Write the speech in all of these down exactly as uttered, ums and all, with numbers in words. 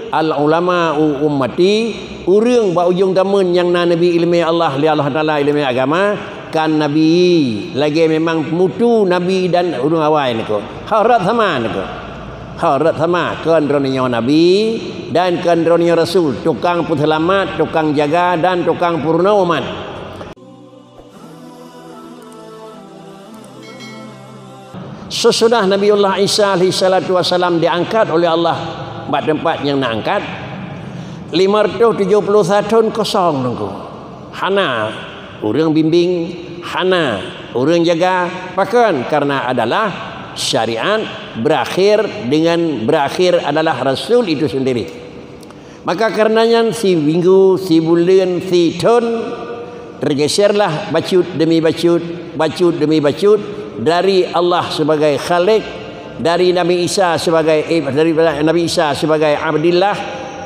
Al-ulama'u ummati, ureuëng bak ujong tameun nyang na neubi iéleumé Allah lé Allah Taala, iéleumé agama, kan nabi, lagée memang mutu nabi dan ureuëng awai niko. Harot sama niko. Harot sama, kon droeneuh nyoe nabi dan kon droeneuh nyoe rasul, tukang peuseulamat, tukang jaga dan tukang peurunoe umat. Sesudah Nabiullah Isa alaihissalatu wassalam diangkat oleh Allah bak teumpat nyang na angkat, lima ratus tujoh puluh satu thon kosong nunggu. Hana ureuëng bimbing, hana ureuëng jaga, pakon? Karena adalah syariat berakhir dengan berakhir adalah Rasul itu sendiri. Maka karenanya si minggu, si buleuen, si thon tergeserlah bacut demi bacut, bacut demi bacut dari Allah sebagai Khalik, dari Nabi Isa sebagai eh, dari Nabi Isa sebagai Abdillah,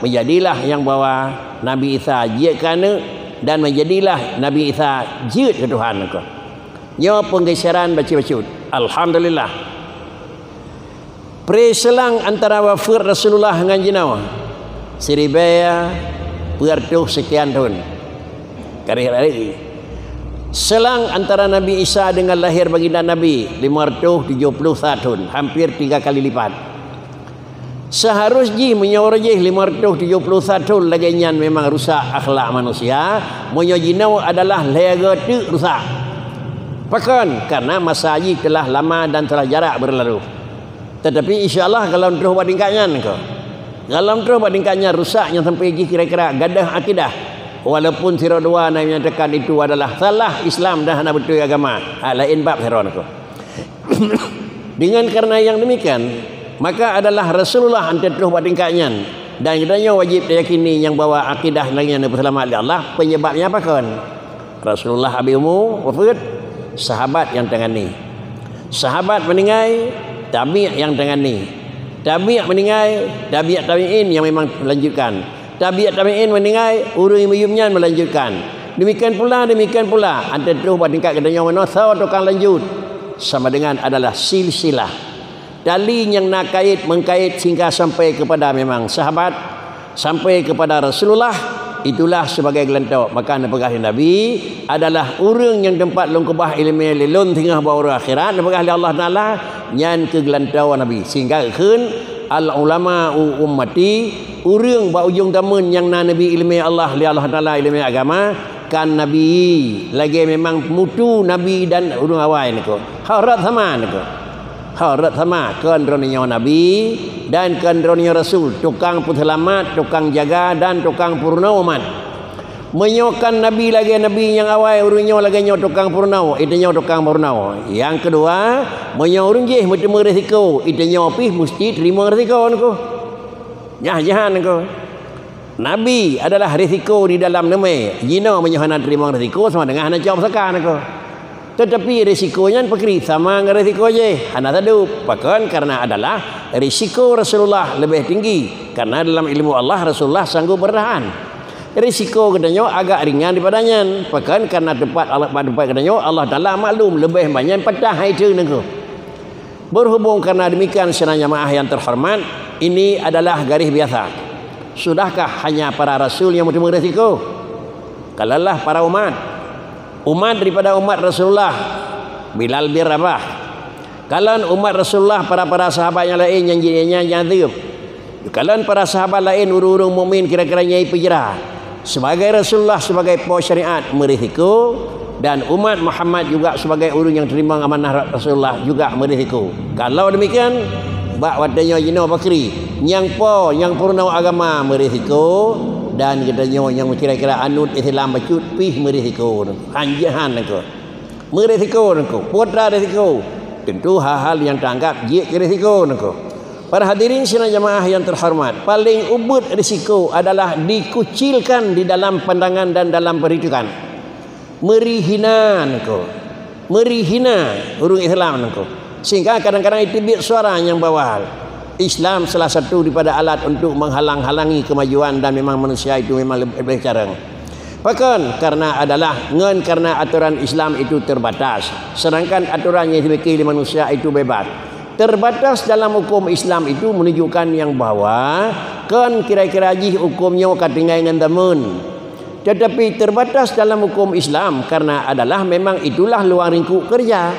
menjadilah yang bahwa Nabi Isa jeuet keu aneuk dan menjadilah Nabi Isa jeuet keu Tuhan. Nyoe penggeseran bacut-bacut. Alhamdulillah. Pre selang antara wafeuet Rasulullah ngon jinoe siribée peuet reutôh sekian thon. Garéh lari. Selang antara Nabi Isa dengan lahir baginda Nabi lima ratus tujuh puluh satu thon, hampir tiga kali lipat. Seharus jih meunyoe jih lima ratus tujuh puluh satu lagée nyan memang rusak akhlak manusia, meunyoe jinoe adalah lhée go teuk rusak. Pakon? Karena masa jih telah lama dan telah jarak berlalu. Tetapi insya Allah galom troh bak tingkat nyan ko. Galom troh bak tingkat nyan rusak nyang sampai jih kira-kira gadoh akidah. Walaupun sidroe dua na menyatakan itu adalah salah Islam dan hana beutôi agama. Ha, laén bab sidroe ko. Dengan karena yang demikian, maka adalah Rasulullah anté troh bak tingkat nyan dan geutanyoe wajib tayakini nyang bahwa akidah lagée nyan peuseulamat lé Allah, penyebabnya pakon? Rasulullah habéh umu, wafeuet, sahabat nyang tangani. Sahabat meuninggai, tabi' nyang tangani. Tabi' meuninggai, tabi' tabi'in nyang memang melanjutkan. Tabi' tabi'in meuninggai, ureuëng nyang meuyuem nyan melanjutkan. Demikian pula, demikian pula, anté troh bak tingkat geutanyoe meunoe soe tukang lanjut, sama dengan adalah silsilah. Tali nyang na kait meungkait sehingga sampai kepada memang sahabat, sampai kepada Rasulullah, itulah sebagai geulantok. Maka neupeugah lé Nabi, adalah ureuëng nyang teumpat lôn keubah iéleumé lé lôn singoh bak uroe akhirat, neupeugah lé Allah Taala, nyan keuh geulantok Nabi. Sehingga kheun, al-ulama'u ummati, ureuëng bak ujong tameun nyang na neubi iéleumé Allah lé Allah Taala, iéleumé agama, kan nabi, lagée memang mutu nabi dan ureuëng awai niko. Harot sama niko. Harot sama, kon droeneuh nyoe nabi dan kon droeneuh nyoe rasul, tukang peuseulamat, tukang jaga dan tukang peurunoe umat. Meunyoe kan nabi lagée nabi nyang awai, ureuëng nyoe lagée nyoe tukang peurunoe, ita nyoe tukang peurunoe. Nyang keudua, meunyoe ureuëng jih meuteumé risiko, ita nyoe pih musti teurimong risiko niko. Nyah jahan niko. Nabi adalah risiko di dalam neumé. Jinoe meunyoe hana teurimong risiko sama dengan hana cok pusaka niko. Tetapi risiko nyan peukri sama ngon risiko jih, hana sadup. Pakon? Karena adalah risiko Rasulullah lebih tinggi. Karena dalam ilmu Allah, Rasulullah sanggup bertahan. Risiko geutanyoe agak ringan daripada nyan. Pakon? Karena tempat Allah, tempat geutanyoe Allah Taala maklum lebih banyak patah hai tu niko. Berhubung karena demikian, sidang jamaah yang terhormat, ini adalah garis biasa. Sudahkah hanya para rasul yang meuteumé risiko? Kalonlah para umat. Umat daripada umat Rasulullah, Bilal bin Rabah. Kalon umat Rasulullah, para-para sahabat nyang laén nyang jih nyan nyang adeueb. Kalon para sahabat laén ureuëng-ureuëng mukmin kira-kira nyang peujra. Sebagai Rasulullah, sebagai po syariat, meurisiko, dan umat Muhammad juga sebagai ureuëng nyang teurimong amanah Rasulullah juga meurisiko. Kalau demikian, bak watée nyoe jinoe bakri, nyang po, nyang peurunoe agama meurisiko, dan geutanyoe nyang kira-kira anut Islam bacut pih meurisiko. Hanjehan niko. Meurisiko niko, putra risiko. Tentu hal-hal yang tanggap jeuet keu risiko niko. Para hadirin sidang jamaah yang terhormat, paling ubit risiko adalah dikucilkan di dalam pandangan dan dalam perhitungan. Meurihina niko. Meurihina ureuëng Islam niko. Sehingga kadang-kadang itu biet suara nyang bawal. Islam salah satu daripada alat untuk menghalang-halangi kemajuan dan memang manusia itu memang lebih, lebih carang. Pakon? Karena adalah ngon karena aturan Islam itu terbatas, sedangkan aturan yang dimiliki oleh manusia itu bebas. Terbatas dalam hukum Islam itu menunjukkan yang bahwa Kon kira-kira jih huköm nyoe ka tinggai ngon zaman. Tetapi terbatas dalam hukum Islam karena adalah memang itulah luang lingkup kerja.